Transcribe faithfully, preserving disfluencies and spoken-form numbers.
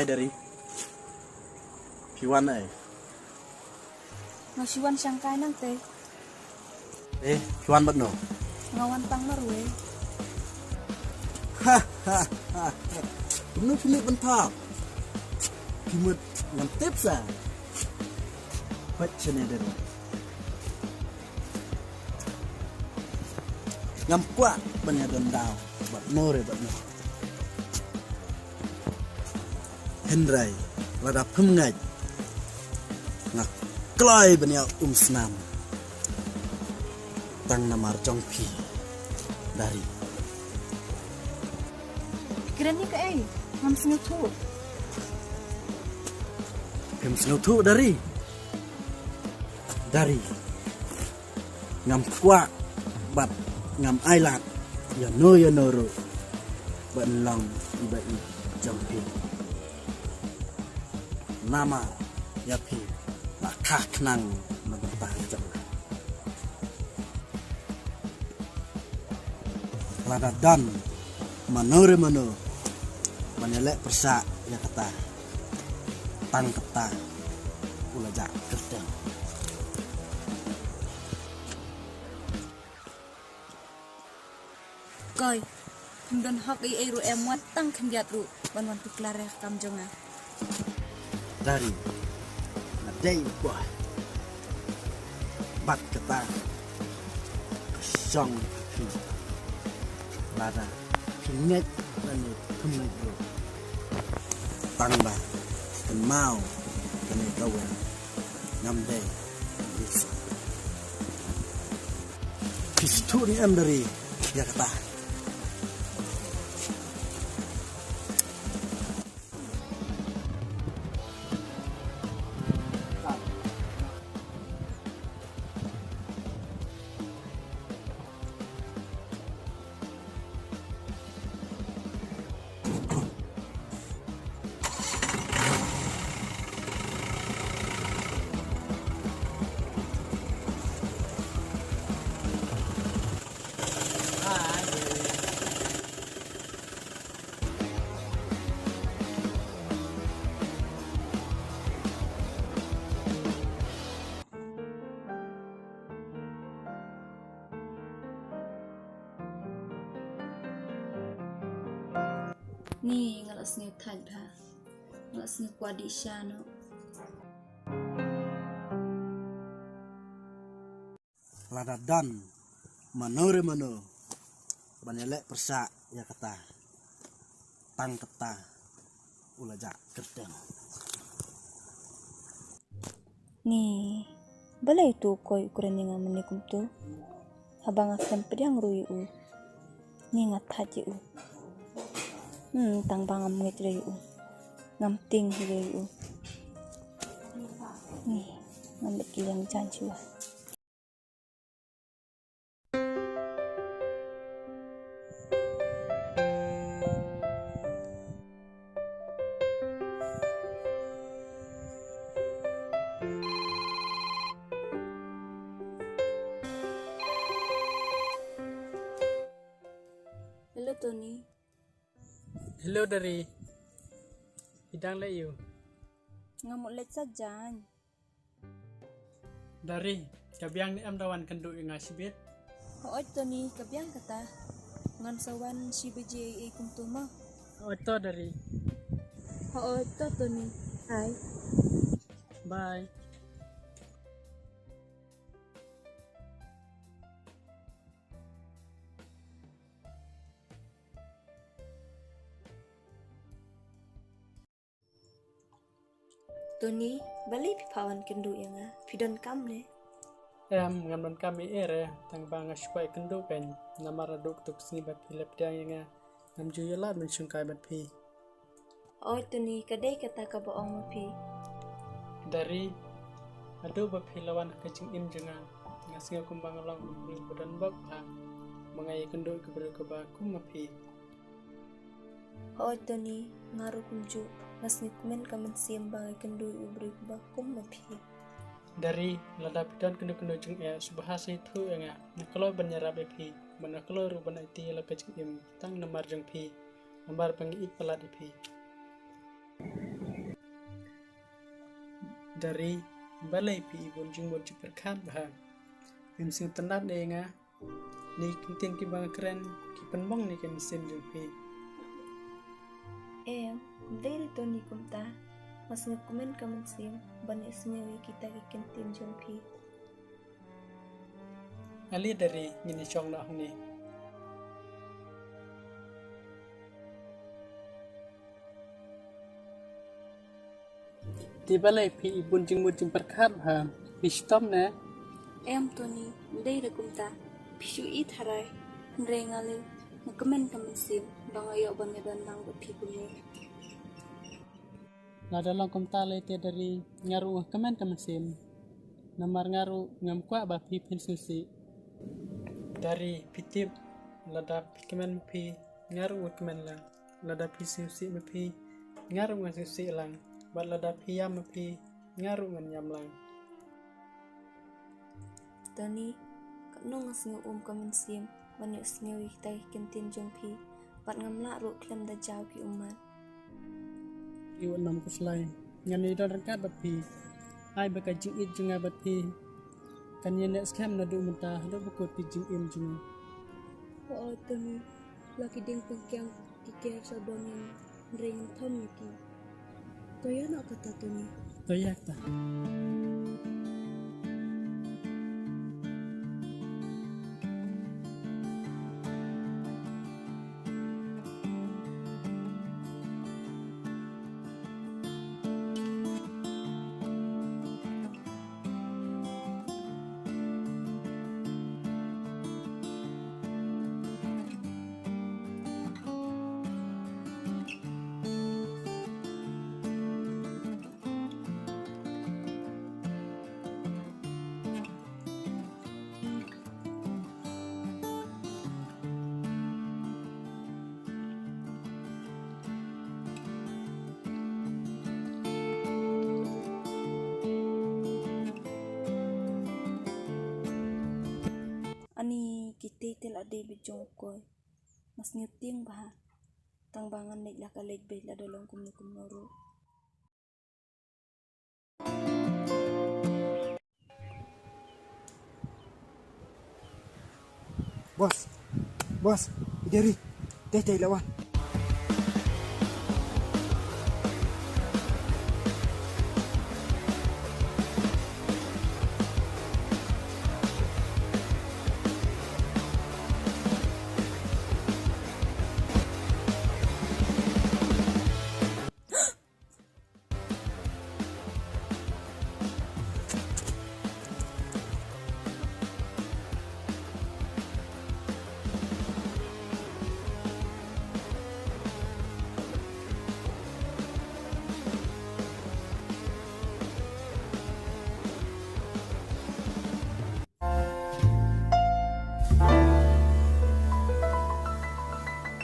Dari. Phi wan ai. Nga shu wan shangkai nangte. Eh, phi wan bad no? Nga wan tang marwei. Ha ha ha. Kumno phi leh ban thap? Phi mut ngam tip sa. Pat shane Dari. Ngam kwah ban ïa don daw bad no re bad no. Hynrei lada phim ngeit, nga kloi ban ïa um snam. Tang namar jong phi Dari. Kren ïa kaei? Ngam sngewthuh. Phim sngewthuh Dari? Dari. Ngam kwah bad ngam ailad ïa no ïa no ruh ban long iba ïeit jong phi. Namar ïa phi la kha khnang na bynta jong nga. Lada don mano re mano ban ïaleh pyrshah ïa kata, tang kata u la jah kyrteng. Koi, phim don hok ei ei ruh em, wat tang khyndiat ruh ban wan tuklar ïa ka kam jong nga. Dari, nga dei u kpa. Bad kata ka shong phi. Lada phi ngeit lane phim ngeit ruh, tang ba kynmaw kane ka wen. Ngam dei phi sngewthuh ne em Dari ïa kata? Ni nga la sngew thait bha. Nga la sngew kwah dih sha noh. Lada don mano re mano ban ïaleh pyrshah ïa kata, tang kata u la jah kyrteng. Ni, balei utu u koi u kren ïa nga mynne kumto? Haba nga khlem pdiang ruh ïa u, ni nga thait ïa u. Hmm, tang ba ngam ngeit ruh ïa u, ngam tieng ruh ïa u. Ni, ngam leit ki liang jaiñ shuwa. Hello, Tony. Hello, Dari. Phi dang leit aiu? Nga mut leit sa jaiñ. Dari, ka biang ne em da wan kynduh ïa nga shibit? Hooid Tony, ka biang kata. Ngan sa wan shi baje ei ei kumto mo. Hooid to Dari. Hooid to Tony. Bye. Bye. Tony, balei phi phah wan kynduh ïa nga? Phi donkam ne? Em, ngam donkam ei ei re, tang ba nga shu kwah ïa kynduh kein, namar naduh kato ka sngi ba phi la pdiang ïa nga, ngam ju ïoh lad ban shongkai bad phi. Hooid Tony, ka dei kata kaba ong ma phi. Dari, naduh ba phi la wan ha ka jingim jong nga, nga sngew kumba nga long u briew ba donbok bha, ba nga ïakynduh ïa ka briew kaba kum ma phi. Hooid Tony, nga ruh kumjuh, nga sngewkmen ka mynsiem ba nga ïakynduh ïa u briew ba kum ma phi. Dari, lada phi don kano kano jingeh, sngewbha sa ïathuh ïa nga, nga kloi ban ïarap ïa phi, bad nga kloi ruh ban aiti ïa la ka jingim tang namar jong phi, namar ba nga ïeit palat ïa phi. Dari, balei phi i bun jingmut jingpyrkhat bha? Phim sngewtynnat ne ïa nga? Kine ki ktien kiba nga kren ki pynbang ne ka mynsiem jong phi. Em, ym dei re Tony kumta. Nga sngewkmen ka mynsiem ban ïohsngew ïa kita ki ktien jong phi. Ale Dari, ngin ïa shong noh hangne. Te balei phi i bun jingmut jingpyrkhat bha? Phi shitom ne? Em Tony, ym dei re kumta. Phi shu i tharai. Hynrei nga lei, nga kmen ka mynsiem ba nga ïoh ban ïadon lang bad phi kumne. Lada long kumta lei te Dari, nga ruh nga kmen ka mynsiem. Namar nga ruh ngam kwah ba phi phin sngewsih. Dari, phi tip, lada phi kmen ma phi, nga ruh nga kmen lang. Lada phi sngewsih ma phi, nga ruh ngan sngewsih lang. Bad lada phi ïam ma phi, nga ruh ngan ïam lang. Tony, katno nga sngew um ka mynsiem ban ïohsngew ïa kita ki ktien jong phi, bad ngam lah ruh khlem da jaw ki ummat. Phi wat nym khuslai, ngan ïadon ryngkat bad phi. Ai ba ka jingïeit jong nga bad phi kan ïaneh skhem naduh mynta haduh ba kut ki jingim jong nga. Hooid Tony, la ki diengpyngkiang ki ker sawdong ïa nga, hynrei ngam thom ïa ki. To ïa noh kata Tony. To ïa kata. Ani kitei te la dei beit jong u koi. Nga sngewtieng bha. Tang ba ngan leit la ka leit beit lada long kumno kumno ruh. Boss, boss, i Dari, tei tei la wan.